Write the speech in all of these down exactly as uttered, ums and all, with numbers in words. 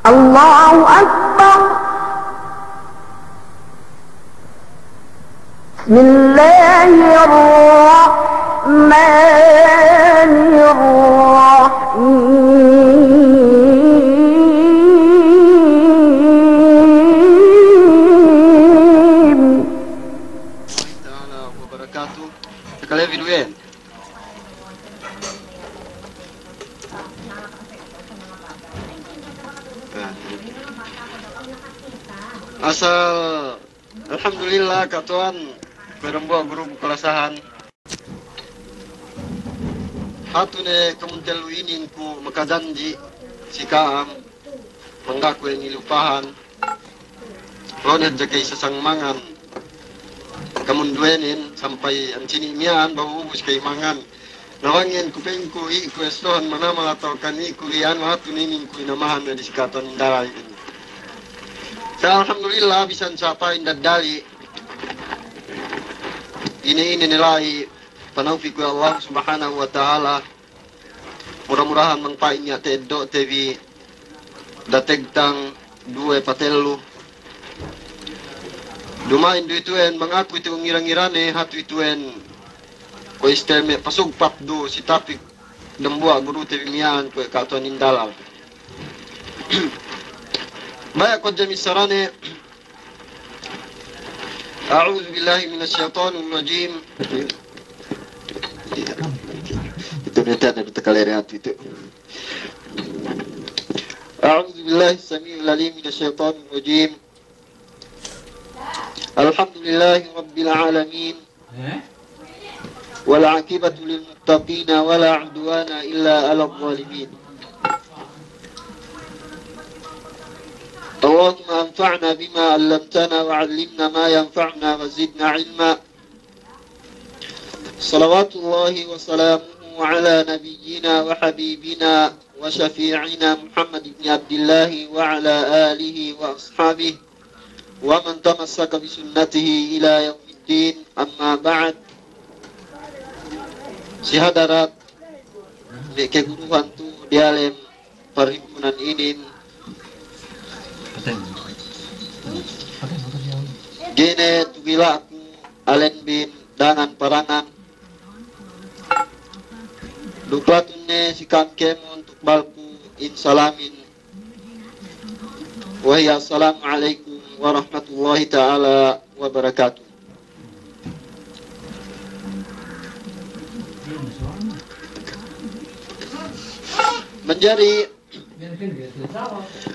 الله أكبر. بسم الله الرحمن الرحيم. Ta'ala wa barakatuh. Sekali video. Asal, alhamdulillah, katuwan, kuwe' dambuwa' guru ku kalasahan. Hatu ne kamun tellu inin ku makajanji' si ka'am, mangga'i kuwe' nilupahan. Law ne hadja ka'isasang mangan kamun duwenin, sampay ensini' miya'an behu ubus ka'u mangan. Na bang iyan ku pa'inku, iye ku estohan manamal atawa kan iye ku iyan, hatu ne inin ku inamahan ne disi katuwan indalal inin. Sa' alhamdulillah, bisan sa' pa'in daddali'. Ine-ine ne la'i, panawfik we' Allah Subhanahu wa Ta'ala. Mura-murahan bang pa'in niya' ta'eddo'te bi dategtang duwe patellu. Duma'in du ituwen bang aku itu ngira-ngirane, hatu ituwen kuwe' istel me' pasugpat du si tapik dambuwa' gurute bi miya'an kuwe' katuwan indalal. Baya' ku hadja missarane. أعوذ بالله من الشيطان الرجيم. Itu ne tanda du takalere hatu itu. أعوذ بالله السميع العليم من الشيطان الرجيم. الحمد لله رب العالمين. والعاقبة للمتقين ولا عدوان إلا على الظالمين. اللهم انفعنا بما علمتنا وعلمنا ما ينفعنا وزدنا علما. صلوات الله وسلامه على نبينا وحبيبنا وشفيعنا محمد بن عبد الله وعلى آله وأصحابه ومن تمسك بسنته إلى يوم الدين، أما بعد. Si hadarat me' kaguruhan tu diyalem parhimpunan inin, ga'i ne tugila'ku alen bin dangan parangan, duk patun ne si ka'am kēmon tukbalku in salamin. Wa hiya assalamu alaikum warahmatullahi ta'ala wabarakatuh. Manjari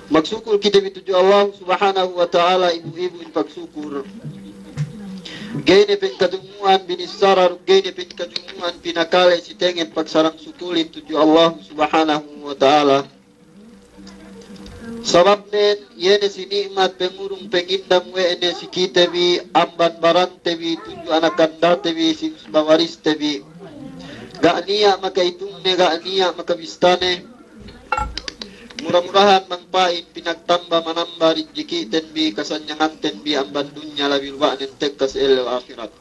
magsukul kite bi tudju Allah Subhanahu wa Ta'ala, ibu-ibu in pagsukul. Ga'i ne pa'in kadumu'an binissara, duk ga'i ne pa'in kadumu'an pinakale si tenget pagsarang sukulin tudju Allah Subhanahu wa Ta'ala. Sababnen, iye ne si ni'mat pangurung pangindam we' ne si kite bi amban barante bi tudju anak kandate bi si usba wariste bi. Ga' niya' maka'itungne, ga' niya' makabistane. Mura-murahan bang pa'in pinagtamba manamba rijikiten bi, kasanyanganten bi amban dunya labi luwa'nen tekka si ellew ahirat.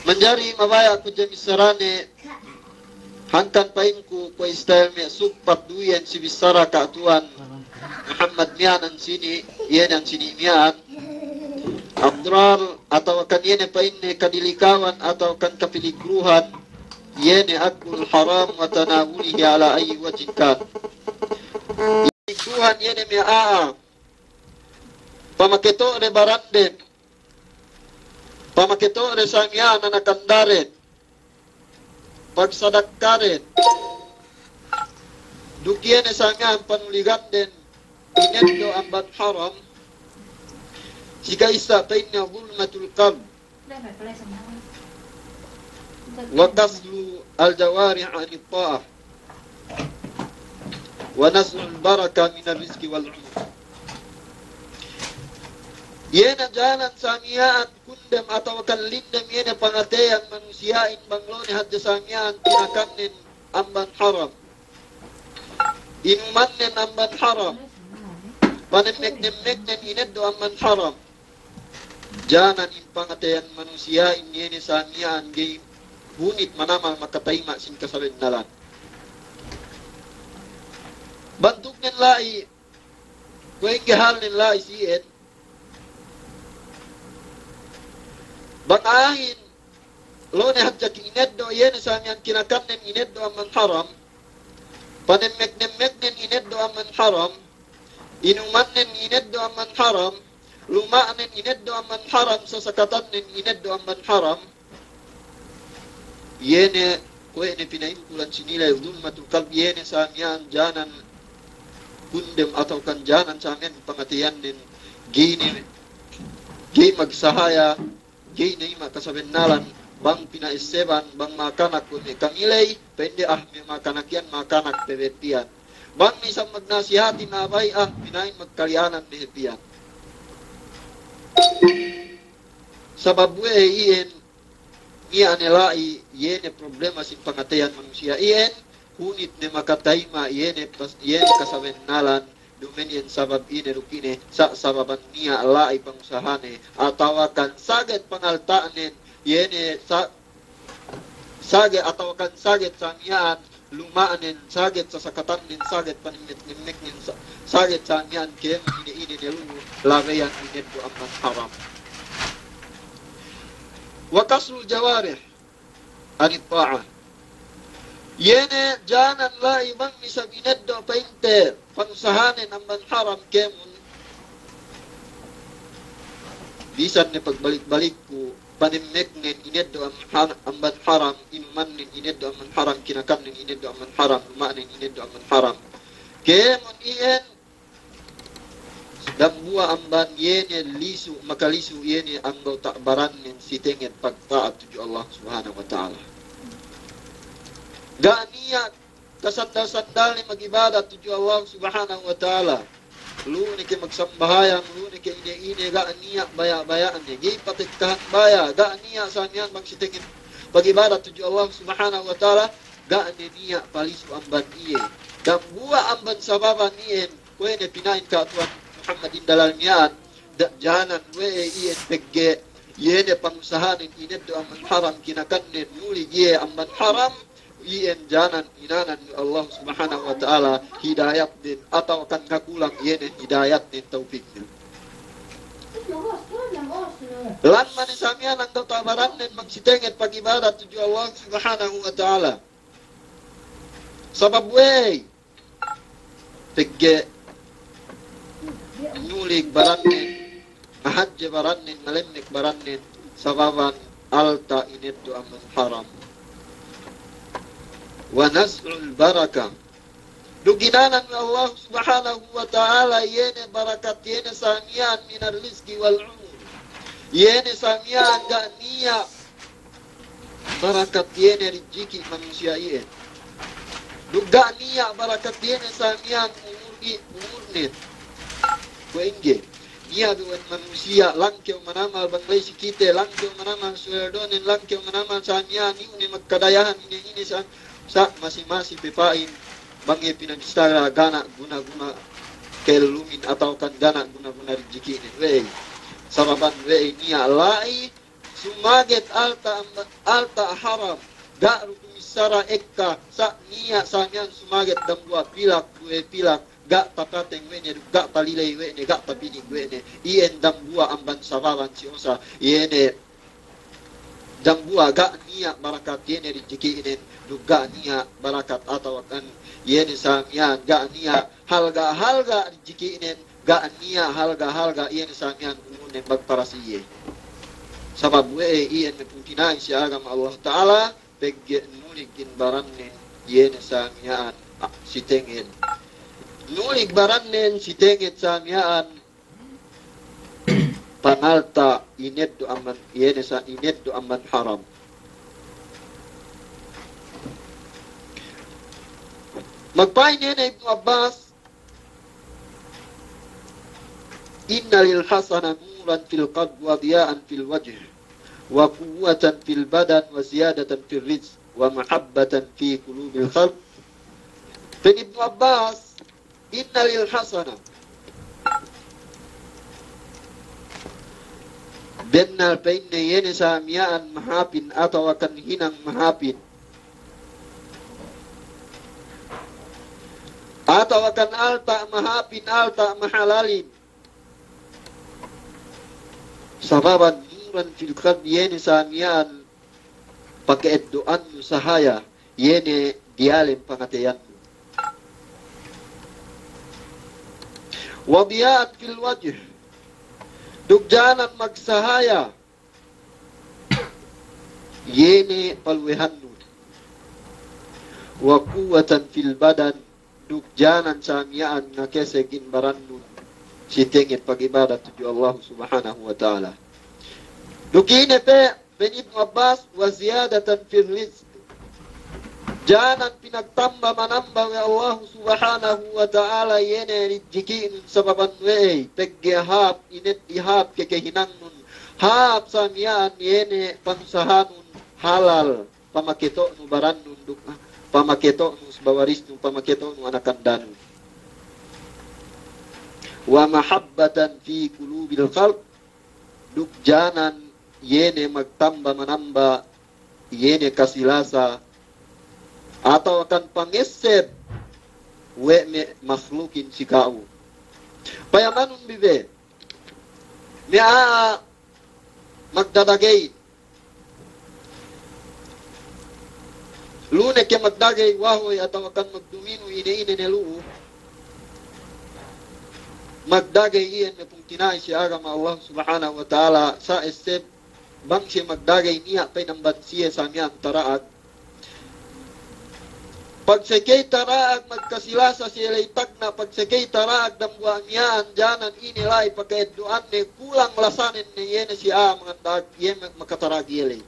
Manjari mabaya' ku hadja missarane, hangkan pa'inku kuwe' istel me' sugpat du iyan si bissara ka'atuwan Muhammad miya'an ensini', iye ne ensini' miya'an. Adrar atawa kan iye ne pa'inne kadilikawan atawa kan kapiligruhan, iye ne aklul haram wa tanawulihi ala ayyi wajhin kan. Piligruhan iye ne me' a'a pamaketo'de baranden, pamaketo'de sa miya'an anak kandaren, pagsadakkaden, duk iye ne sa miya'an panuliganden ineddo' amban haram, si ka'issa pa'inne zulmatul qalb. Wa kaslu al-jawarih anit ta'ah. Wa naz'ul baraka minar rizki wal umur. Iye ne jalan sa miya'an kundem atawa kan lindem iye ne pangateyan manusiya'in bang law ne hadja sa miya'an pinakannen amban haram. Inumannen amban haram. Panemmek-nemmeknen ineddo' amban haram. Janan in pangateyan manusiya'in iye ne sa miya'an ga'i hunit manamal makatayma' sin kasabennalan. Bantuknen la'i, Kuwe' ingge halnen la'i si iyan. Bang a'ahin, lo' ne hadja ki ineddo', iye ne sa miya'an kinakannen ineddo' amban haram. Panemmek-nemmeknen ineddo' amban haram. Inumannen ineddo' amban haram. Luma'nen ineddo' amban haram, sasakatannen ineddo' amban haram. Iye ne, kuwe' ne pina'in kulan sinilay zulmatul qalb, iye ne sa miya'an janan kundem atawa kan janan sa miya'an pangateyannen, ga'i ne, ga'i magsahaya, ga'i ne ima' kasabennalan, bang pina'esseban, bang makanak kuwe' me' kamiley, pa'inde ah me' makanak iyan, makanak pe be piyan. Bang isab magnasihati mabaya', ah, pina'in magkaliyanan me' hep iyan. Sabab we' iyan, niya' ne la'i, iye ne problema sin pangateyan manusiya' iyan, hunit ne makatayma' iye ne pas-, iye ne kasabennalan, duma'in iyan sabab ine duk ine, sa' sababan niya' la'i pangusahane, atawa kan saget pangalta'nen, iye ne sa-, saget atawa kan saget sa miya'an, luma'nen, saget sasakatannen, saget panemmek-nemmeknen, sa-, saget sa miya'an kēmon ine-ine ne lu'u labeyan ineddo' amban haram. Wa kasrul jawarih anit ta'ah. Iye ne janan la'i bang isab ineddo' pa'inte pangusahanen amban haram kēmon. Bisan ne pagbalik-balikku, panemmeknen ineddo' am-, har-, amban haram, inumannen ineddo' amban haram, kinakannen ineddo' amban haram, luma'nen ineddo' amban haram. Kēmon iyan, dambuwa' amban iye ne lisu, makalisu iye ne anggawta' barannen si tenged pagta'at tudju Allah Subhanahu wa Ta'ala. Ga' niya' kasandal-sandalne mag'ibadat tudju Allah Subhanahu wa Ta'ala. Lu'u ne ke magsambahayang, lu'u ne ke ine-ine, ga' niya' baya'-baya'ne. Ga'i patekkahan baya', ga' niya' sa miya'an bang si tenged pag'ibadat tudju Allah Subhanahu wa Ta'ala, ga' ne niya' palisu amban iye. Dambuwa' amban sababan iyan, kuwe' ne pina'in ka' Tuwan Muhammadin dalal miya'an, da-, janan we' iyan pegge', iye ne pangusahanen ineddo' amban haram, kinakannen nulig iye amban haram, iyan janan inanan we' Allah Subhanahu wa Ta'ala hidayatnen, atawa kan kakulang iye ne hidayatnen, tawpiknen. Lamma ne sa miya'an anggawta' barannen bang si tenged pag'ibadat tudju Allah Subhanahu wa Ta'ala. Sabab we' pegge' nulig barannen, mahadje barannen, malemmek barannen, sababan alta' ineddo' amban haram. Wa naz'ul barakah. Duk inanan we' Allah Subhanahu wa Ta'ala iye ne barakat iye ne sa miya'an minar rizqi wal umur. Iye ne sa miya'an ga' niya' barakat iye ne rijiki' manusiya' iyan. Duk ga' niya' barakat iye ne sa miya'an umur i-, umurnen. Kuwe' ingge. Niya' du we' manusiya' langkew manamal bang la'i si kite, langkew manamal suweldonen, langkew manamal sa miya'an iyu' ne magkadayahan ine-ine sa, sa' masi-masi pe pa'in bang iye pinagistara ga' niya' guna-guna kellumin atawa kan ga' niya' guna-guna rijikinen. We'ey. Sababan we'ey niya' la'i sumaget alta' amba-, alta' haram, ga' du tumissara ekka, sa' niya' sa miya'an sumaget dambuwa' pilak, duwe pilak, ga' tapateng we' ne, ga' taliley we' ne, ga' tabinig we' ne, iyan dambuwa' amban sababan si osa, iye ne dambuwa' ga' niya' barakat iye ne rijiki'nen, duk ga' niya' barakat atawa kan iye ne sa miya'an ga' niya' halga'-halga' rijiki'nen, ga' niya' halga'-halga' iye ne sa miya'an umurnen magparas iye. Sabab we'ey iyan me' pungtina'i si agama Allah Ta'ala, pegge' nulig in barannen iye ne sa miya'an, a, si tenged. Nulig barannen si tenged sa miya'an pangalta' ineddo' amban, iye ne sa ineddo' amban haram. Magpa'in iye ne Ibnu Abbas, "Inna lil hasana nuran fil qalb wa diya'an fil wajh, wa quwwatan fil badan, wa ziyadatan fil rizq, wa mahabbatan fi qulubil khalq." Pa'in Ibnu Abbas, "Inna lil hasana." Bennal pa'inne iye ne sa miya'an mahāpin atawa kan hinang mahāpin. atawakan alta' mahāpin, alta' mahalalin. Sababan nuran fil qalb, iye ne sa miya'an pakaeddo'annu sahaya, iye ne diyalem pangateyannu. Wa diya'an fil wajh, duk jānan magsahaya, iye ne paluwehannun. Wa quwwatan fil badan, duk jānan sa miya'an ngakesegin barannun si tenget pag'ibadat tudju Allahu Subhanahu wa Ta'ala. Duk ine pe, pa'in Ibnu Abbas, wa ziyadatan fir rizq. Jānan pinagtamba-manamba we' Allahu Subhanahu wa Ta'ala iye ne ridjiki'nun sababan we'ey, pegge' hāp, inet ihāp kekehinangnun, hāp sa miya'an iye ne panusahanun halal, pamaketo'nu barannun duk, pamaketo'nu sabawarisnu, pamaketo'nu anakandanu. Wa mahabbatan fi qulubil khalq, duk jānan iye ne magtamba-manamba iye ne kasilasa atawakan pangesseb we' me' makhlukin si ka'u. Payamanun bi be, me' a'a magdadagey, lu ne ke magdagey wahoy atawakan magduminu ine-ine ne lu'u, magdagey iyan me' pungtina'i si agama Allah Subhanahu wa Ta'ala, sa esseb bang siye magdagey niya' pa'in amban siye sa miya'an tara'ag. Pagsekey tara'ag magkasilasa siye ley tagna', pagsekey tara'ag dambuwa' miya'an, jānan ine la'i pakaeddo'anne kulang lasanen ne iye ne si a'a manganda'ag iye me' makatara'ag iye ley.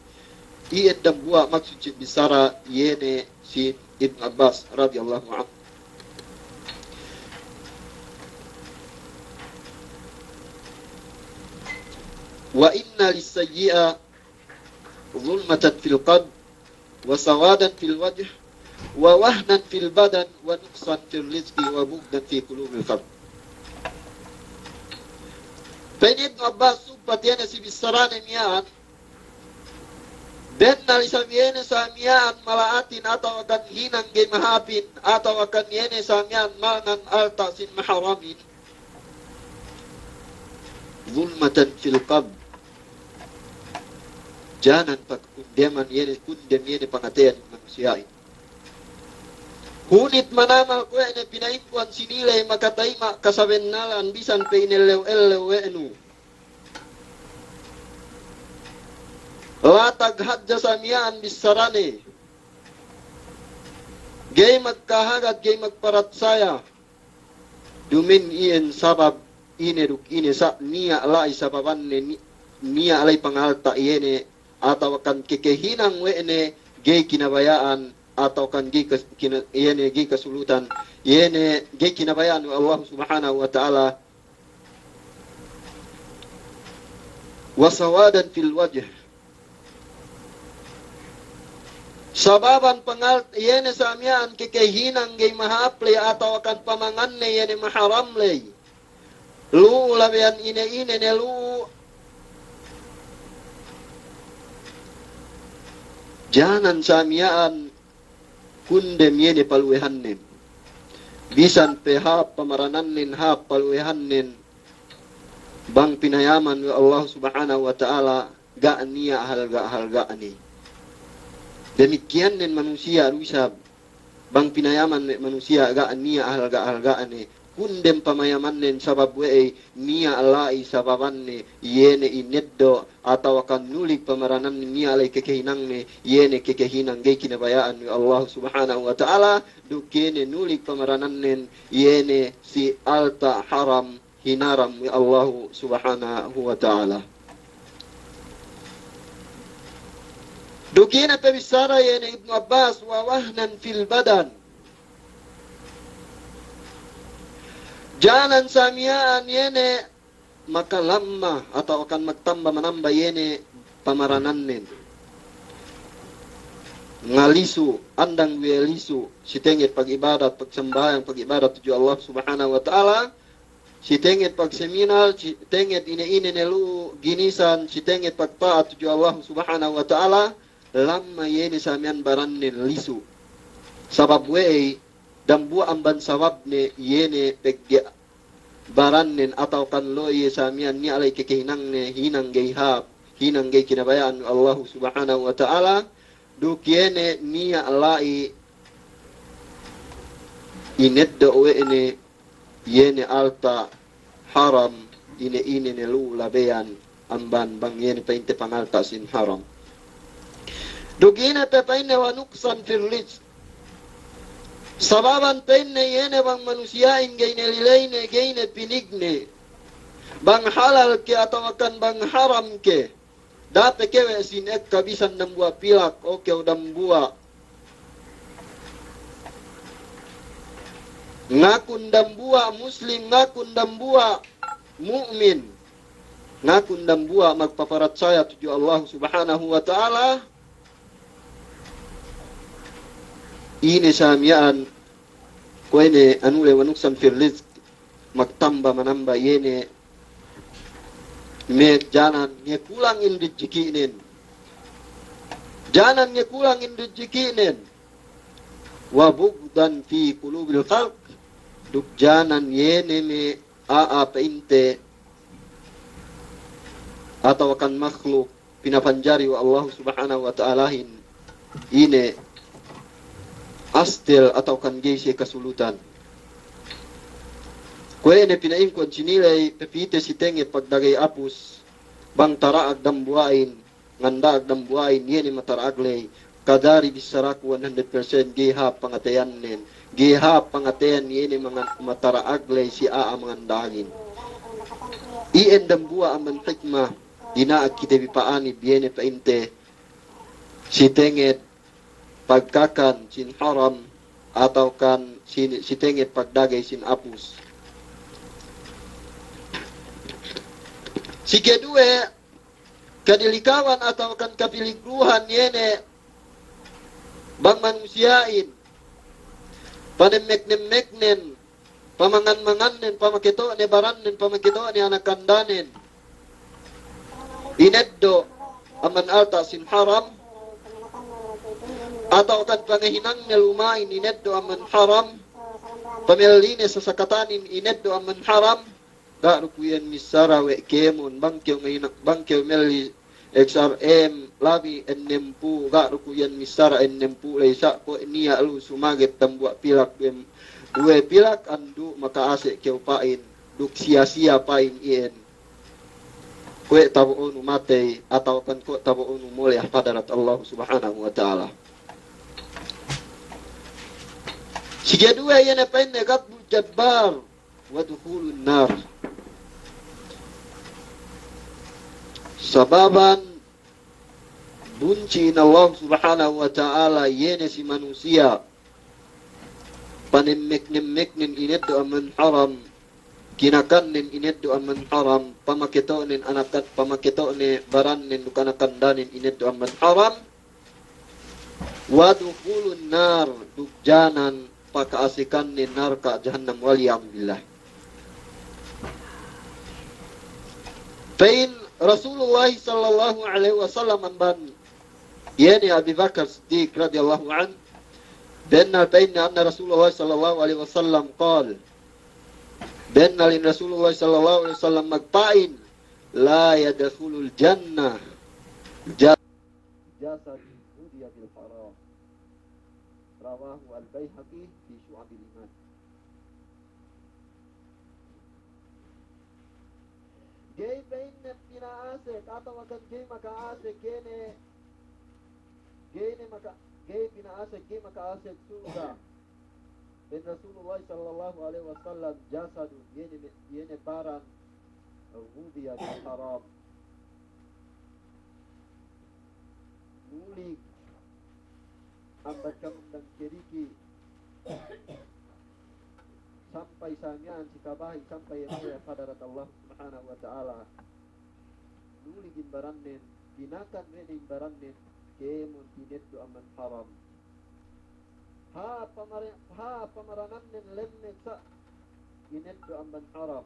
Iyan dambuwa' maksud si bissara iye ne si Ibnu Abbas radiyallahu anhu. Wa inna lis-sayyi'a zulmatan fil qalb, wa sawadan fil wajh, wa wahnan fil badan, wa nuqsan fil rizqi, wa bughdan fi qulubil khalq. Pa'in Ibnu Abbas, sumpat iye ne si bissarane miya'an, bennal isab iye ne sa miya'an mala'atin atawakan hinang ga'i mahāpin, atawakan iye ne sa miya'an mangan alta' sin maharamin. Zulmatan fil qalb. Jānan pagkundeman iye ne, kundem iye ne pangateyan manusiya'in. Hunit manamal kuwe' ne pina'imbuwan siniley makatayima' kasabennalan bisan pe inellew-ellew we' nu. Latag hadja sa miya'an bissarane. Ga'i magkahagad, ga'i magparatsaya. Dumen iyan sabab ine duk ine sa' niya' la'i sababanne ni-, niya' la'i pangalta' iye ne atawakan kekehinang we' ne ga'i kinabaya'an atawakan ga'i kas-, kina-, iye ne ga'i kasulutan, iye ne ga'i kinabaya'an we' Allah Subhanahu wa Ta'ala. Wa sawadan fil wajh. Sababan pangal-, iye ne sa miya'an kekehinang ga'i mahāp ley atawakan pamanganne iye ne maharam ley. Lu'u labeyan ine-ine ne lu'u. Jānan sa miya'an kundem iye ne paluwehannen. Bisan pe hāp pamaranannen, hāp paluwehannen, bang pinayaman we' Allah Subhanahu wa Ta'ala, ga' niya' halga'-halga'ne. Damikkiyannen manusiya' du isab, bang pinayaman me' manusiya' ga' niya' halga'-halga'ne, kundem pamayamannen sabab we'ey, niya' la'i sababanne, iye ne ineddo', atawakan nulik pamarananne, niya' la'i kekehinangne, iye ne kekehinang ga'i kinabaya'an we' Allah Subhanahu wa Ta'ala, duk iye ne nulik pamaranannen, iye ne si alta' haram, hinaram we' Allahu Subhanahu wa Ta'ala. Duk ine pe bissara iye ne Ibnu Abbas, wa wahnan fil badan. Jānan sa miya'an iye ne makalamma atawakan magtamba-manamba iye ne pamaranannen. Ngalisu, andang we' lisu, si tenget pag'ibadat, pagsambahayang, pag'ibadat tudju Allah Subhanahu wa Ta'ala, si tenget pagseminal, si tenget ine-ine ne lu'u ginisan, si tenget pagta'at tudju Allah Subhanahu wa Ta'ala, lamma iye ne sa miya'an barannen lisu. Sabab we'ey, dambuwa' amban sababne iye ne pegge' barannen atawakan lo'o iye samiyan niya' la'i kekehinangne, hinang ga'i hāp, hinang ga'i kinabaya'an Allahu Subhanahu wa Ta'ala, duk iye ne niya' la'i ineddo' we' ne iye ne alta' haram, ine-ine ne lu labeyan amban bang iye ne pa'inte pangalta' sin haram. Duk ine pe pa'inne wa nuqsan fil rizq. Sababan pa'inne iye ne bang manusiya'in ga'i ne lilayne, ga'i ne pinigne. Bang halal ke atawakan bang haram ke. Da'a pe kew we' sin ekka bisan dambuwa' pilak, o kew dambuwa'. Ngakun dambuwa' Muslim, ngakun dambuwa' mu'min. Ngakun dambuwa' magpaparatsaya tudju Allah Subhanahu wa Ta'ala. Ine sa miya'an, kuwe' ne anu le wa nuqsan fil rizq, magtamba manamba iye ne me' janan ngekulang in rijikinen. Janan ngekulang in rijikinen. Wa bughdan fi qulubil khalq. Duk janan iye ne me' a'a pa'inte atawakan makhluk pinapanjari we' Allah Subhanahu wa Ta'alahin ine astel atawakan ga'i siye kasulutan. Kuwe' ne pina'inku siniley, pepite si tenge pagdagey apus, bang tara'ag dambuwa'in, nganda'ag dambuwa'in, iye ne matara'ag ley, kadari bissaraku one hundred percent ga'i hāp pangateyannen, ga'i hāp pangateyan iye ne manga-, matara'ag ley si a'a manganda'agin. Iyan dambuwa' amban hikmah, dina'ak kite bi pa'anib iye ne pa'inte, si tenged pagkakan sin haram, atawakan si, si tenged pagdagey sin apus. Si keduwe, kadilikawan atawakan kapiligruhan iye ne bang manusiya'in, panemmek-nemmeknen, pamangan-mangannen, pamaketo'ne barannen, pamaketo'ne anak kandanen. Ineddo' amban alta' sin haram, atawakan pangahinangne luma'in ineddo' amban haram, pamelline sasakatanin ineddo' amban haram, ga' du ku iyan missara we' kēmon, bang kew mahina-, bang kew melli X R M labi ennempū', ga' du ku iyan missara ennempū' ley sa' ko' niya' lu sumaget dambuwa' pilak duwe, duwe pilak andu' maka'ase' kew pa'in, duk siya-siya pa'in iyan. Kuwe' tabo'onu matey, atawakan ko' tabo'onu mole' hap hadarat Allah Subhanahu wa Ta'ala. Si keduwe iye ne pa'inne ghadabul jabbar wa dukhulun nar. Sababan bunsi'in Allah Subhanahu wa Ta'ala iye ne si manusiya', panemmek-nemmeknen ineddo' amban haram, kinakannen ineddo' amban haram, pamaketo'nen anakan, pamaketo'ne barannen duk anak kandanen ineddo' amban haram, wa dukhulun nar, duk janan paka'asekannen narka' jahannam, wal iyadhu billah. Pa'in Rasulullah sallallahu alaihi wasallam amban iye ne Abi Bakar Siddiq radiyallahu anhu, bennal pa'inne anna Rasulullah sallallahu alaihi wasallam qal, bennal in Rasulullah sallallahu alaihi wasallam magpa'in, la yadkhulul jannah ja-, jasadun ghudhiya bil haram. Rawahu al-Baihaqi fi Shu'abil Iman. Ga'i pa'inne pina'asek, atawakan ga'i maka'asek iye ne, ga'i ne maka-, ga'i pina'asek, ga'i maka'asek surga'. Pa'in Rasulullah sallallahu alaihi wasallam, jasadun, iye ne, iye ne baran, ghudhiya bil haram. Nulig amban kamundang keriki sampay sa miya'an si kabahi', sampay iye mole' hadarat Allah Subhanahu wa Ta'ala. Nulig in barannen, pinakan we' ne in barannen, kēmon ineddo' amban haram. Hāp pamare-, hāp pamaranannen lemmek sa' ineddo' amban haram.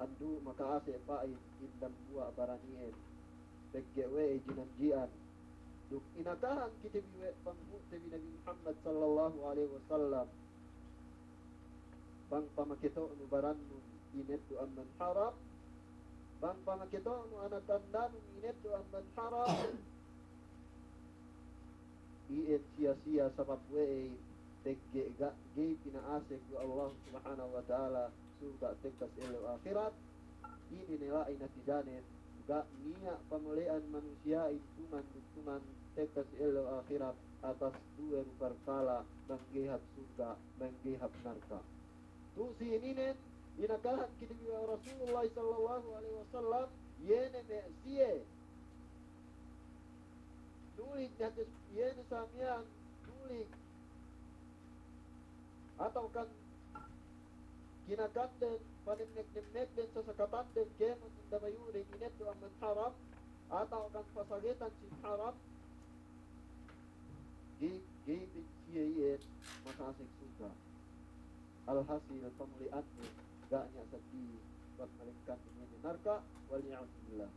Andu' maka'ase' pa'in in dambuwa' baran iyan. Pegge' we'ey jinanji'an Duk inakahan kite bi we' panghu'te bi Nabi Muhammad sallallahu alaihi wasallam, bang pamaketo'nu barannun ineddo' amban haram, bang pamaketo'nu anak andanun ineddo' amban haram, iyan siya-siya sabab we'ey pegge' ga', ga'i pina'asek we' Allah Subhanahu wa Ta'ala surga' tekka si ellew ahirat. Inin ne la'i natijanen, ga' niya' pamole'an manusiya'in tuman duk tuman tekka si ellew ahirat atas duwe du parkala', bang ga'i hap surga', bang ga'i hap narka'. Tu' si ininen, inakahan kite bi we' Rasulullah sallallahu alaihi wasallam, iye ne me' siye nulik ne hadja, iye ne sa miya'an nulik atawa kan kinakanden, panemmek-nemmekden, sasakatanden kēmon indamayu'den ineddo' amban haram, atawa kan pasagetan sin haram, ga'i, ga'i pa'in siye iyan maka'asek surga'. Alhasil, pamole'anne ga' niya' saddi, bang malengkan iye ne narka', wal iyadhu billah.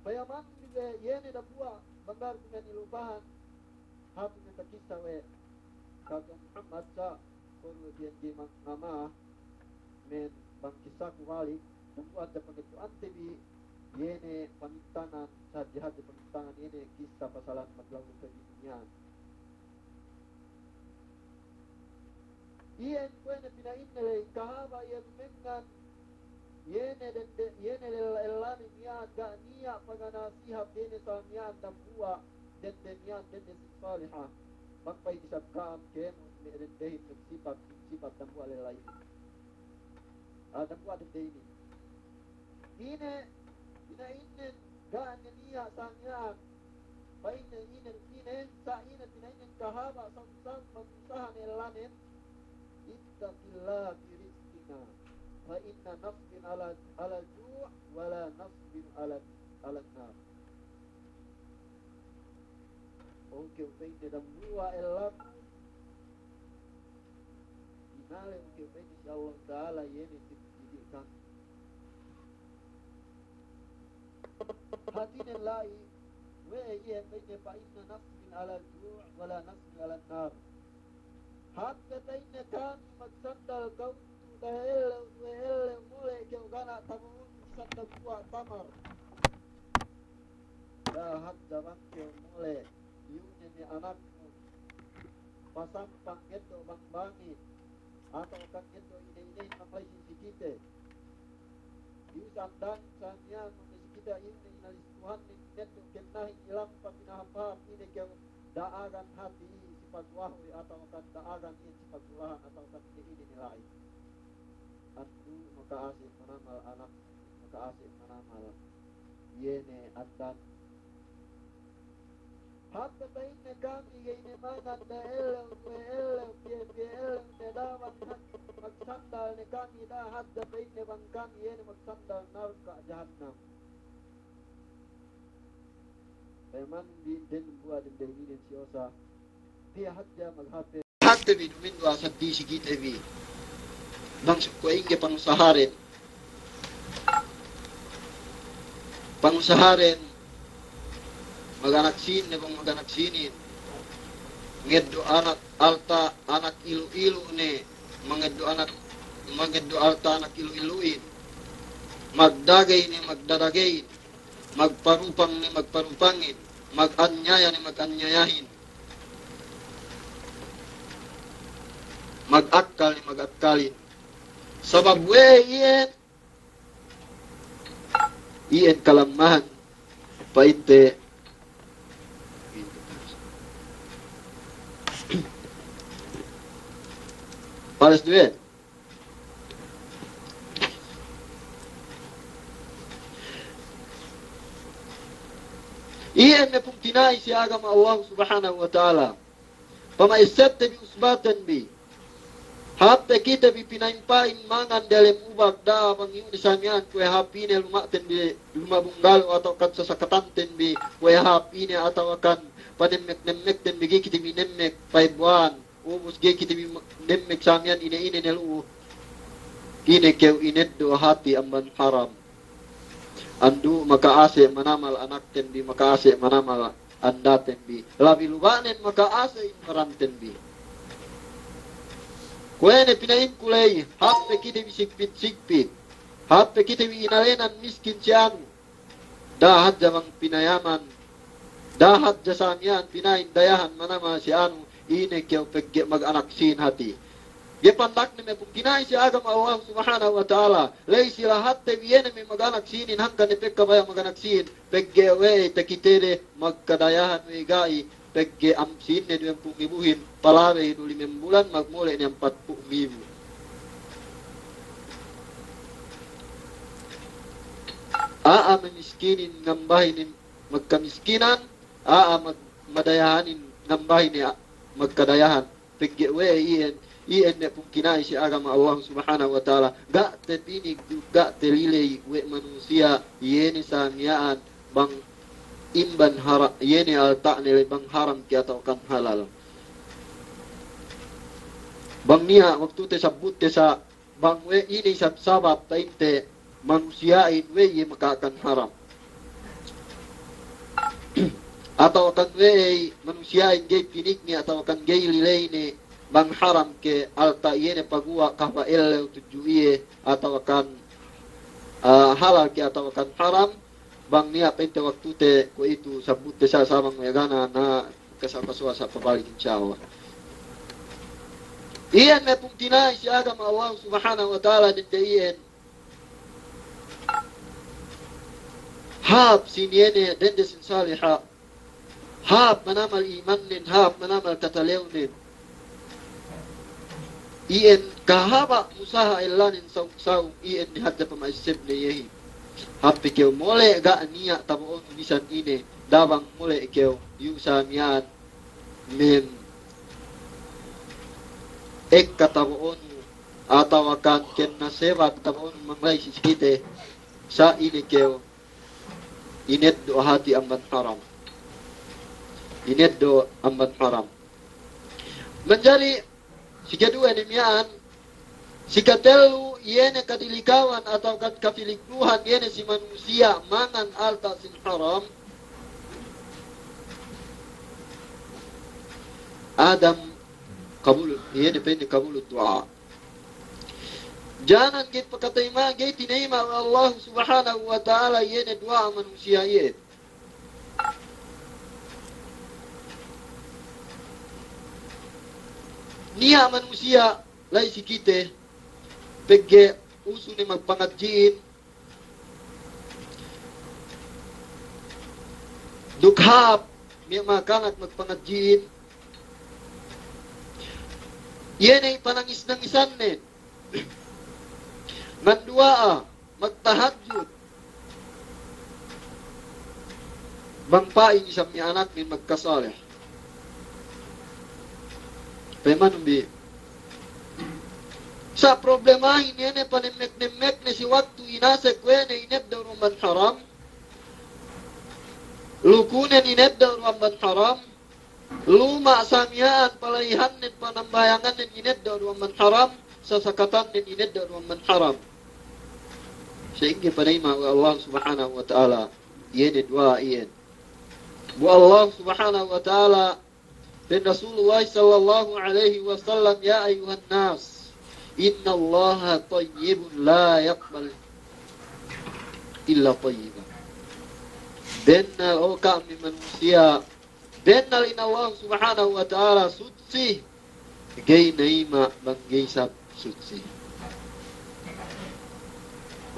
Payaman bi we' iye ne dambuwa' bang ga'i du me' nilupahan, hāti me' takissa we' Kaka Muhammad sa', kuwe' du we' biyan ga'i mangama, men bang kissaku balik, dambuwa' hadja pangeddo'ante bi, iye ne pamintangan, sa' hadja-hadja pamintangan, iye ne kissa pasalan maglalu pe bi duniya'an. Iyan kuwe' ne pina'inne ley kahaba' iye lumengngan, iye ne dende, iye ne lella-, ellane miya'an ga' niya' paganasihat, iye ne sa miya'an dambuwa' dende miya'an, dende si saliha. Bang pa'in isab ka'am kēmon me' dendehin me' sipat, sipat dambuwa' lella inin. Ah, dambuwa' dende inin. Ine, ine, ine, ga' ne niya' sa miya'an. Pa'inne ine, ine, sa' ine, ine, ine, kahaba' sa' usang magusaha ne ellanen. Ittaqillaha fi rizqina. Fa inna nasbir ala, ala ju' wa la nasbir ala, ala nar. Oke, pa'inne dambuwa' ellaku. Inale, oke, pa'inne si Allah Ta'ala iye ne si didi' kami. Hātinen la'i, we'ey iye pa'inne, fa inna nasbir ala ju' wa la nasbir ala nar. Hātinen pa'inne kami magsandal kawutu da'a ellew, duwe ellew mole' kew ga' niya' tabo'on bisan dambuwa' tamar. Da'a hadja bang kew mole' iyu' ne me' anaknun pasampang ngeddo' bang-bangin, atawa kan ngeddo' ine-inehin bang la'i si kite. Iyu' sandan sa miya'an bang la'i si kite, iyu' ne inalis Tuhanin ngeddo' kennahin ilampa pinahap-hap, ine kew da'agan hāti si pagwahuy atawa kan da'agan iyan si pagulahan atawa kan ine-ine ne la'i. Andu' maka'ase' manamal anak, maka'ase' manamal iye ne andan. Hāp pa'inne kami ga'i ne mangan da'a ellew, duwe ellew, piye-piye ellew ne da'a bang magsandal ne kami, da'a hadja pa'inne bang kami iye ne magsandal narka' jahannam. Payamanun bi dambuwa' dende inin si osa, piye hadja maghape. Hāp te bi duminduwa' saddi si kite bi. Bang sukku ingge pangusaharen. Pangusaharen. Maganak sīn ne bang maganak sīnin. Ngeddo' anak alta' anak ilu'-ilu' ne. Mangeddo' anak, mangeddo' alta' anak ilu'-ilu'in. Magdagey ne magdadageyin. Magparupang ne magparupangin, maganyaya ne maganyayahin, magakkal ne magakkalin. Sabab we' iyan, iyan kalammahan pa'inte. Pales duwe. Iyan ne pungtina'i si agama Allah Subhanahu wa Ta'ala. Pama'essebte bi usbaten bi. Hāp pe kite bi pina'in-pa'in mangan diyalem ubak da'a bang iyu' ne sa miya'an kuwe' hāp ine luma'ten bi luma' bunggalo' atawa kan sasakatanten bi kuwe' hāp ine atawa kan panemmek-nemmekten bi ga'i kite bi nemmek pa'ibuwan. Ubus ga'i kite bi ma-, demmek sa miya'an ine-ine ne lu'u. Ine kew ineddo' hāti amban haram. andu' maka'ase' manamal anakten bi, maka'ase' manamal andaten bi. Labi luba'nen maka'ase' in baranten bi. Kuwe' ne pina'inku ley, hāp pe kite bi sigpit-sigpit. Hāp pe kite bi inalenan miskin si anu. Da'a hadja bang pinayaman, da'a hadja sa miya'an pina'in dayahan manamal si anu, ine kew pegge' maganak sīn hāti. Ga'i pandakne me' pungtina'i si agama Allah Subhanahu wa Ta'ala, ley si lahatte bi iye ne me' maganak sīnin hangkan ne pekka baya' maganak sīn, pegge' we'ey takitede magkadayahan we'ey ga'i, pegge' am sīnne duwempū' ngibuhin, palabey du limem bulan, magmole' ne ampatpū' ngibu. A'a mamiskinin ngambahinin magkamiskinan, a'a mag-, madayahanin ngambahine a-, magkadayahan. Pegge' we'ey iyan, iyan me' pungtina'i si agama Allah Subhanahu wa Ta'ala. Ga' tabinig du, ga' taliley we' manusiya', iye ne sa miya'an bang imban hara-, iye ne alta'ne ley bang haram ke atawa kan halal. Bang niya' waktu te sabut te sa bang we' ine isab sabab pa'inte manusiya'in we' iye maka'akan haram. Atawa kan we'ey manusiya'in ga'i pinigni atawa kan ga'i lileyne bang haram ke alta' iye ne paguwa' kahaba' ellew tudju iye atawa kan, ah, halal ke atawa kan haram. Bang niya' pa'inte waktute kuwe'itu sabutte sa, sa bang we' gana na kasapa suwa sa pabalik, insya Allah. Iyan me' pungtina'i si agama Allah Subhanahu wa Ta'ala, dende iyan hāp sīn iye ne, dende sīn saliha. Hāp manamal imannen, hāp manamal tatalewnen. Iyan kahaba' musaha ellanen sawung-sawung, iyan ne hadja pama'essebne iyehin. Hāp pe kew mole' ga' niya' tabo'onu bisan ine, da'a bang mole' kew, iyu' sa miya'an mem ekka tabo'onu, atawa kan kenna sebab tabo'onu mangla'i si kite, sa ine kew ineddo' hāti amban haram. Ineddo' amban haram. Manjari, sikaduwe ne miya'an, sikatellu iye ne kadilikawan atawa kan kapiligruhan iye ne si manusiya' mangan alta' sīn haram, adam kabul, iye ne pa'inne kabul du'a. Janan ga'i pakatayma', ga'i tinayma' we' Allah Subhanahu wa Ta'ala iye ne du'a manusiya' iye. Niya' manusiya' la'i si kite, pegge' usu ne magpangadji'in, duk hāp me' makanak magpangadji'in, iye ne ipanangis-nangisannen, nganduwa'a, magtahajjud. Bang pa'in isab me' anaknen magkasalih. Payamanun bi. Sa' problemahin iye ne panemmek-nemmekne si waktu inasek we' ne ineddo' du amban haram. Lukunen ineddo' du amban haram. Luma' sa miya'an pala'ihannen panambahayangannen ineddo' du amban haram, sasakatannen ineddo' du amban haram. Sa'ingge panayma' we' Allah Subhanahu wa Ta'ala iye ne duwa'a iyan. Bu Allah Subhanahu wa Ta'ala, pa'in Rasulullah sallallahu alaihi wasallam, "Ya ayyuhan nas, innallaha tayyibun la yaqbal illa tayyiba." Bennal, o ka'am me' manusiya', bennal in Allah Subhanahu wa Ta'ala sutsi, ga'i nayma' bang ga'i isab sutsi.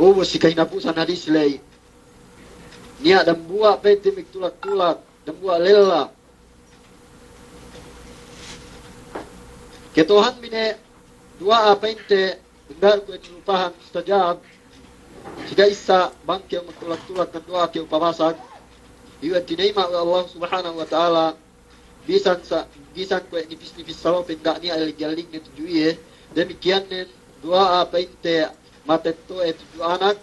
Ubus si kahinapusan hadis ley. Niya' dambuwa' pa'inte magtulak-tulak, dambuwa' lella. Ketohan bi ne duwa'a pa'inte, enggar kuwe' nilupahan mustajab. Sika issa bang kew magtulak-tulak nganduwa'a kew pabasag, iyu' tinayma' we' Allah Subhanahu wa Ta'ala, bisan sa, bisan kuwe' nipis-nipis salopen ga' niya' elig-elig ne tudju iye. Damikiyan ne duwa'a pa'inte matetto'e tudju anak.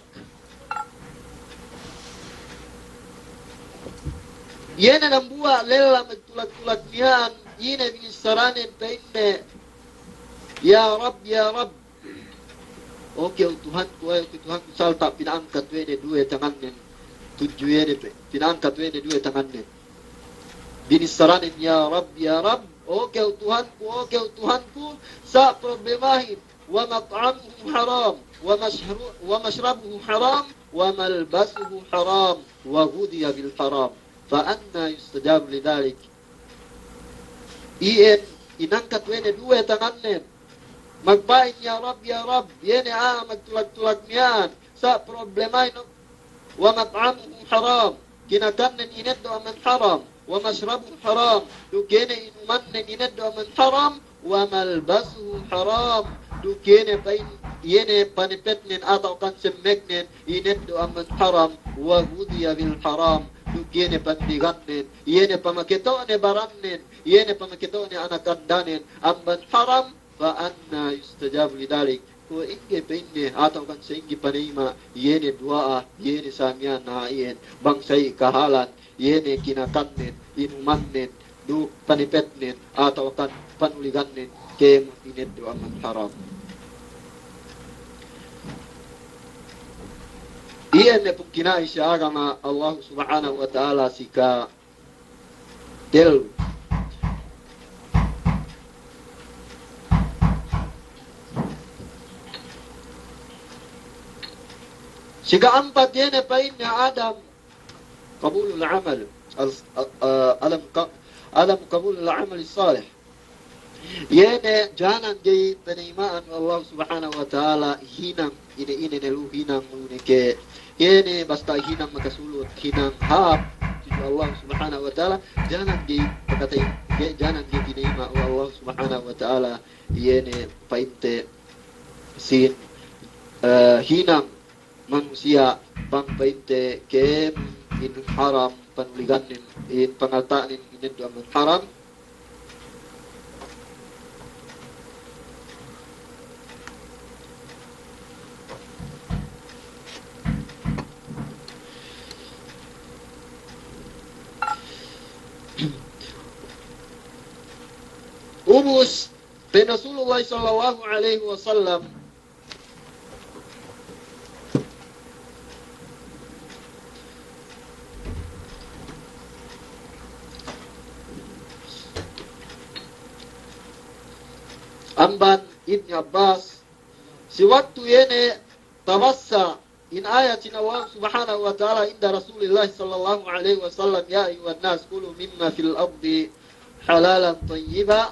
Iye ne dambuwa' lella magtulak-tulak miya'an, ine binissaranen pa'inne, "Ya Rabb, ya Rabb." O kew Tuhanku, o kew Tuhanku, salta' pina'angkat we' ne duwe tangannen. tudju iye ne pe-, pinangkat we' ne duwe tangannen. Binissaranen, "Ya Rabb, ya Rabb, o kew Tuhanku, o kew Tuhanku, sa' problemahin, wa mat'amuhu haram, wa mashru-, wa mashrabuhu haram, wa malbasuhu haram, wa ghudhiya bil haram, fa anna yustajabu li dhalik?" Iyan inangkat we' ne duwe tangannen. Magpa'in, "Ya Rabb, ya Rabb, iye ne a'a magtulak-tulak miya'an, sa' problemahin, wa mat'amuhu haram, kinakannen ineddo' amban haram, wa mashrabuhu haram, duk iye ne inumannen ineddo' amban haram, wa malbasuhu haram, duk iye ne pa'in, iye ne panepetnen atawa kan semmeknen ineddo' amban haram, wa ghudhiya bil haram, duk iye ne panuligannen, iye ne pamaketo'ne barannen, iye ne pamaketo'ne anak andanen amban haram, fa anna yustajabu li dhalik?" Kuwe' ingge pa'inne, atawa kan sa'ingge panayima' iye ne duwa'a, iye ne sa' miya'an naha' iyan, bang sa'i kahalan, iye ne kinakannen, inumannen, duk panepetnen, atawa kan panuligannen, kēmon ineddo' amban haram. Iyan ne pungtina'i si agama Allah Subhanahu wa Ta'ala si ka tellu. Si ka'ampat iye ne pa'inne adam qabulul amal, al-, a-, a-, adam qa-, adam qabulul amal salih. Iye ne janan ga'i panayima'an we' Allah Subhanahu wa Ta'ala hinang, ine-ine ne lu hinang lu ne ke. Iye ne basta hinang makasulut, hinang hāp tudju Allah Subhanahu wa Ta'ala, janan ga'i pakatay-, ga'i, janan ga'i tinayima' we' Allah Subhanahu wa Ta'ala, iye ne pa'inte sin, eh, hinang manusiya' bang pa'inte kēmon in haram panuligannen, in pangalta'nen ineddo' amban haram. Ubus, pa'in Rasulullah sallallahu alaihi wasallam, amban Ibni Abbas, si waktu iye ne tabassa in ayat sin Allah Subhanahu wa Ta'ala inda Rasulillah sallallahu alaihi wasallam, "Ya ayyuhan nas, kulu mimma fil ardi halalan tayyiba."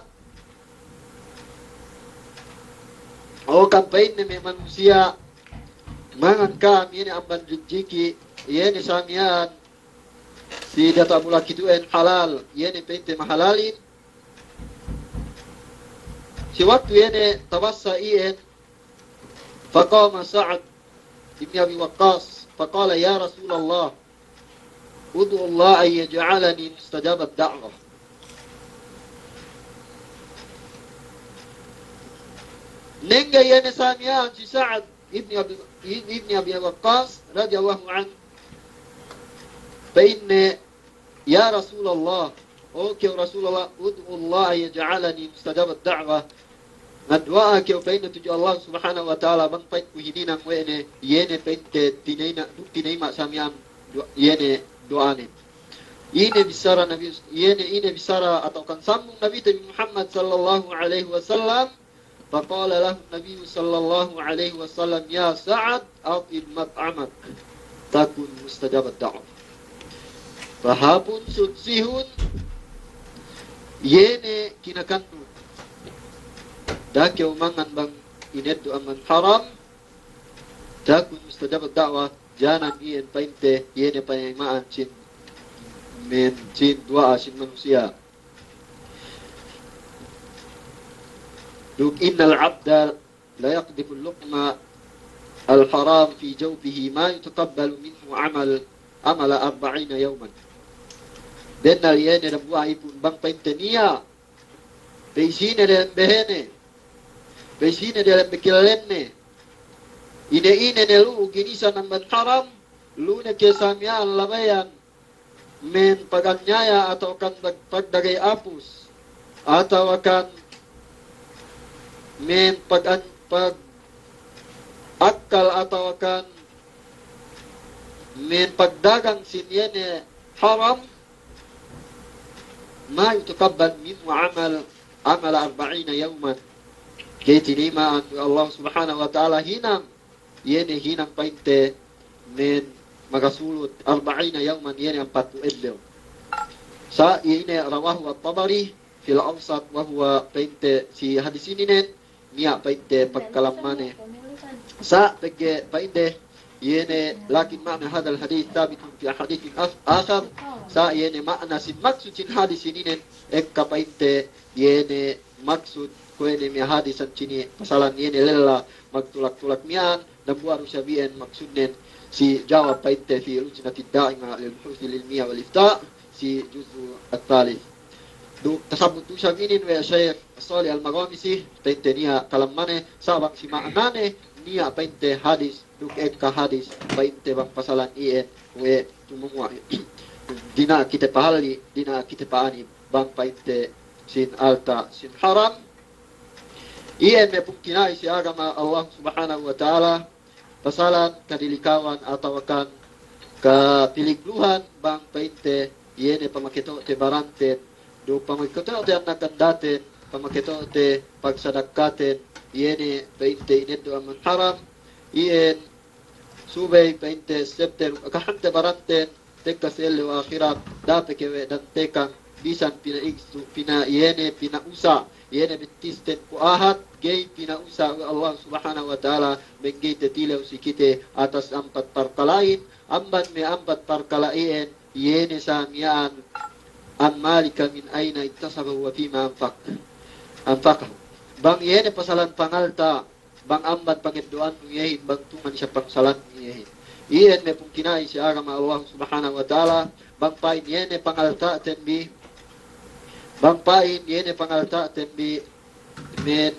O kan pa'inne me' manusiya', mangan ka'am iye ne amban rijiki', iye ne sa' miya'an si diyata' bulak itu'en halal, iye ne pa'inte mahalalin. Si waktu iye ne tabassa iyan, faqama Sa'ad ibn Abi Waqqas, faqala, "Ya Rasulallah, ud'u Allah an yaj'alani mustajabad da'wah." Nengge iye ne sa' miya'an si Sa'ad ibn Abi, ibn Abi Waqqas radiyallahu anhu, pa'inne, "Ya Rasulallah, o kew Rasulallah, ud'u Allah an yaj'alani mustajabad da'wah." Ngaduwa'a kew pa'inne tudju Allah Subhanahu wa Ta'ala bang pa'inku hininang we' ne, iye ne pa'inte tinayna-, duk tinayima' sa' miya'an du-, iye ne duwa'anen. Ine bissara Nabi, iye ne, ine bissara atawa kan sambung Nabite bi Muhammad sallallahu alaihi wasallam, faqala lahu Nabi sallallahu alaihi wasallam, "Ya Sa'ad, atib mat'amak, takun mustajabad da'wah." Pahāpun, sutsihun iye ne kinakannun. Da'a kew mangan bang ineddo' amban haram, takun mustajabad da'wah, janan iyan pa'inte, iye ne panayima'an sin, men sin duwa'a sin manusiya'. Duk, "Innal abda la yaqdhifu al-luqma al-haram fi jawfihi ma yutaqabbalu minhu amal, amala arba'ina yawman." Bennal iye ne dambuwa' ipun bang pa'inte niya' pa'isine diyalem behene, pa'isine diyalem bekelenne, ine-ine ne lu'u ginisan amban haram, lu'u ne ke sa' miya'an labeyan men paganyaya atawa kan pag-, pagdagey apus, atawa kan men pagan-, pag-, akkal atawa kan men pagdagang sin iye ne haram, ma yutaqabbal minhu amal, amala arba'ina yawman. Ga'i tinayima'an we' Allah Subhanahu wa Ta'ala hinang, iye ne hinang pa'inte men magasulut arba'ina yawman, iye ne ampatpū' ellew. Sa' iye ne rawahu At-Tabari fil Awsat, wa huwa pa'inte si hadis ininen, niya' pa'inte pagkalammane. Sa' pegge' pa'inde, iye ne, lakin ma'na hadhal hadith thabitun fi hadithin as-, akhar. Sa' iye ne ma'na sin maksud sin hadis ininen, ekka pa'inte, iye ne maksud, kuwe' ne me' hadis sin sini, pasalan iye ne lella magtulak-tulak miya'an, dambuwa' du isab iyan maksudnen si jawab pa'inte fi Lujnatid Da'ima lil Buhuthil Ilmiyya wal Ifta', si juz'u at-thalith. Duk tasabbut du isab inin we' Sheikh Salih Al-Maghamisi, pa'inte niya' kalammane, sa' bang si ma'nane, niya' pa'inte hadis, duk ekka hadis, pa'inte bang pasalan iyan, we' tumunguwa'. Dina'ak kite pahalli', dina'ak kite pa'anib, bang pa'inte sin alta', sin haram. Iyan me' pungtina'i si agama Allah Subhanahu wa Ta'ala, pasalan kadilikawan atawakan kapiligluhan bang pa'inte iye ne pamaketo'te baranten, duk pamaketo'te anakan daten, pamaketo'te pagsadakkaten, iye ne pa'inte ineddo' amban haram, iyan subey pa'inte sebte duk akahante baranten, tekka si ellew ahirat, da'a pe kew dantekan, bisan pina'igsu, pina-, iye ne pina'usa', iye ne bittisten kuwe' ahad, ga'i pina'usa' we' Allah Subhanahu wa Ta'ala, bang ga'i tetilew si kite atas ampat parkala'in, amban me' ampat parkala' iyan, iye ne sa miya'an, am malika min ayna iktasabahu wa fima anfaq-, anfaqahu. Bang iye ne pasalan pangalta', bang amban pangeddo'annu iyehin, bang tungan isab pangsalannu iyehin. Iyan me' pungtina'i si agama Allah Subhanahu wa Ta'ala, bang pa'in iye ne pangalta'ten bi, bang pa'in iye ne pangalta'ten bi, men,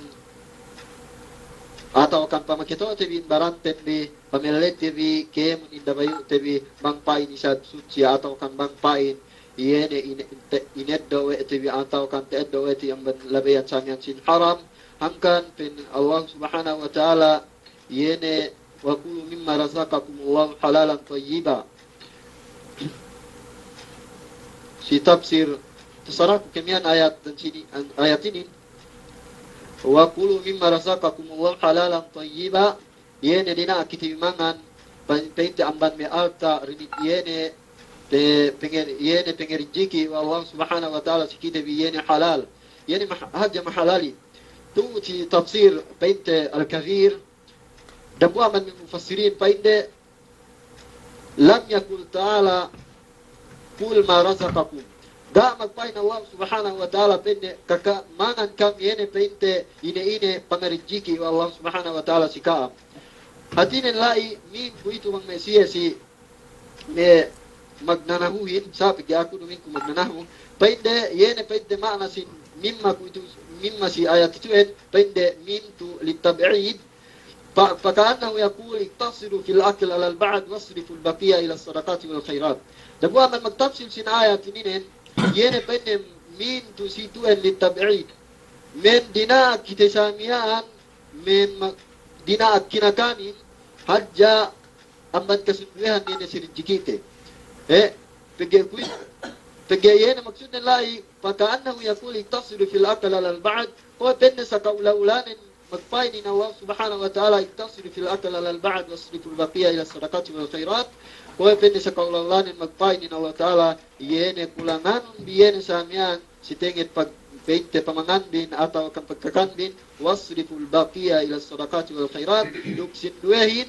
atawakan pamaketo'te bi baranten bi, pamellete bi, kēmon indabayu'te bi, bang pa'in isab sutsi, atawakan bang pa'in iye ne ine-, te-, ineddo' we' te bi atawakan ta'eddo' we' te bi amban labeyan sa miya'an sin haram, hangkan pa'in Allah Subhanahu wa Ta'ala, iye ne, wa kulu mimma razaqakumullahu halalan tayyiba. Si tafsir, tasaraku ke miya'an ayat dan sini, an-, ayat inin, wa kulu mimma razaqakumullahu halalan tayyiba, iye ne dina'ak kite bi mangan, pa-, pa'inte amban me' alta', rini-, iye ne pe-, penge-, iye ne pangarijiki' we' Allah Subhanahu wa Ta'ala si kite bi iye ne halal. Iye ne mah-, hadja mahalalin. Tu'u si tafsir pa'inte Al-Kabir, dambuwa' amban me' mufassirin pa'inde, lam yaqul ta'ala, kulu ma razaqakum. Ga' magpa'in Allah Subhanahu wa Ta'ala pa'inne, kaka-, mangan kam iye ne pa'inte ine-ine pangarijiki' we' Allah Subhanahu wa Ta'ala si ka'am. Hātinen la'i, min kuwe'itu bang me' siye si me' magnanahuhin, sa' pegge' aku duma'in ku magnanahu. Pa'inde, iye ne pa'inte ma'na sin mimma kuwe'itu, mimma si ayat itu'en, pa'inde min tu litab'id, ف-، فكأنه يقول: اقتصروا في الأكل على البعض واصرفوا البقية إلى الصدقات والخيرات. Dambuwa' amban magtafsir sin ayat ininen, iye ne pa'inne min tu si tu'en litab'id. Men dina'ak kite sa miya'an, men ma-, dina'ak kinakanin, hadja amban kasunduwehan iye ne si rijikite. Eh, pegge' kuwe', pegge' iye ne maksudnen la'i, فكأنه يقول: اقتصروا في الأكل على البعض. Kuwe' pa'inne sa ka'ula-ulanen magpa'in in Allah Subhanahu wa Ta'ala, اقتصروا في الأكل على البعض واصرفوا البقية إلى الصدقات والخيرات. Kuwe' pa'inne sa ka'ula-ulanen magpa'in in Allah Ta'ala, iye ne kulanganun bi iye ne sa miya'an si tenget pag-, pa'inte pamanganbin atawakan pagkakanbin, واصرفوا البقية إلى الصدقات والخيرات, duk sinduwehin,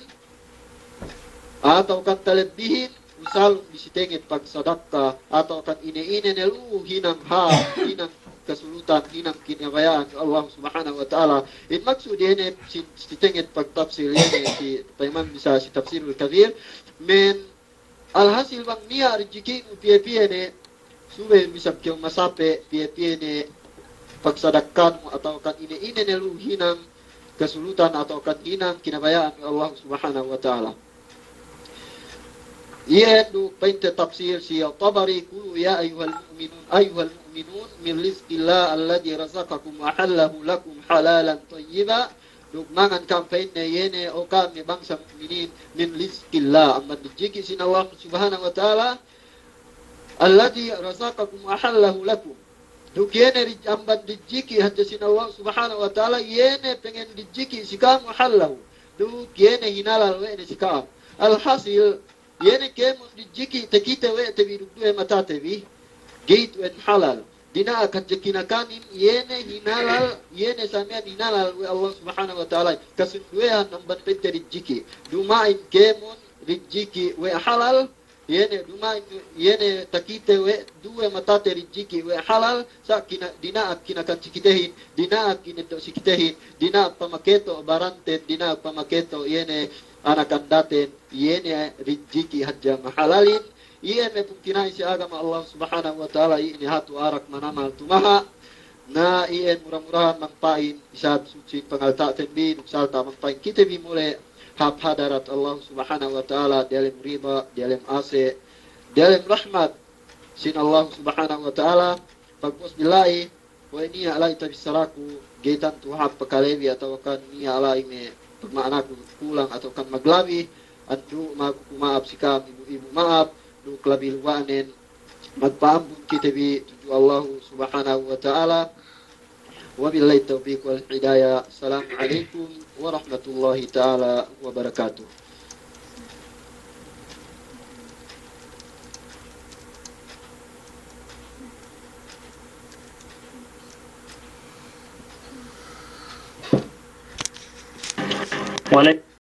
atawakan talebbihin, usalun bi si tenget pagsadakka, atawakan ine-ine ne lu'u hinang hāp, hinang kasulutan, hinang kinabaya'an Allah Subhanahu wa Ta'ala. In maksud iye ne si, si tenget pagtafsir iye ne si payaman bisa si Tafsirul Kabir, men alhasil bang niya' rijikinu piye-piye ne, subey bisa kew masape piye-piye ne pagsadakkanun atawakan ine-ine ne lu'u hinang kasulutan atawakan hinang kinabaya'an Allah Subhanahu wa Ta'ala. Iye du pa'inte tafsir si Tabari, قل يا أيها المؤمنون، أيها المؤمنون من رزق الله الذي رزقكم وأحله لكم حلالا طيبا duk mangan ka'am, pa'inne, iye ne, o ka'am me' bangsa mu'minin, min rizqillah, amban rijiki' sin Allah Subhanahu wa Ta'ala, alladhi razaqakum wa ahallahu lakum. Duk iye ne rij-, amban rijiki' hadja sin Allah Subhanahu wa Ta'ala, iye ne pangēn rijiki' si ka'am, wa ahallahu. Duk iye ne hinalal we' ne si ka'am. Alhasil, iye ne kēmon rijiki' takite we' te bi duk duwe matate bi, ga'i tu'en halal. Dina'ak hadja kinakanin, iye ne hinalal, iye ne sa miya'an hinalal we' Allah Subhanahu wa Ta'ala. Kasunduwehan amban pa'inte rijiki'. Duma'in kēmon rijiki' we' halal, iye ne duma'in, iye ne takite we' duwe matate rijiki' we' halal, sa' kina-, dina'ak kinakan si kitehin, dina'ak ineddo' si kitehin, dina'ak pamaketo' baranten, dina'ak pamaketo' iye ne anakan daten, iye ne rijiki' hadja mahalalin. Iye me' pungtina'i si agama Allah Subhanahu wa Ta'ala, iye ne hatu arak manamal tumaha'. Na iye mura-murahan mangpa'in isab suchi pangalta'ten bi, duk salta' mangpa'in kite bi mole' hap hadarat Allah Subhanahu wa Ta'ala, diyalem rida, diyalem ase', diyalem rahmat sin Allah Subhanahu wa Ta'ala. Pagpuwas billahi, we' niya' la'i tabissaraku, ga'i tantu hāp pakalebi atawakan niya' la'i me' pagma'anaku kulang atawakan maglabi, andu' maku kuma'ap si ka'am ibu-ibu ma'ap, duk labi luwa'nen magpa'ampun kite bi tudju Allahu Subhanahu wa Ta'ala. Wabillahi tawfiq wal hidayah. Assalamu alaikum warahmatullahi ta'ala wabarakatuh. Waalaikum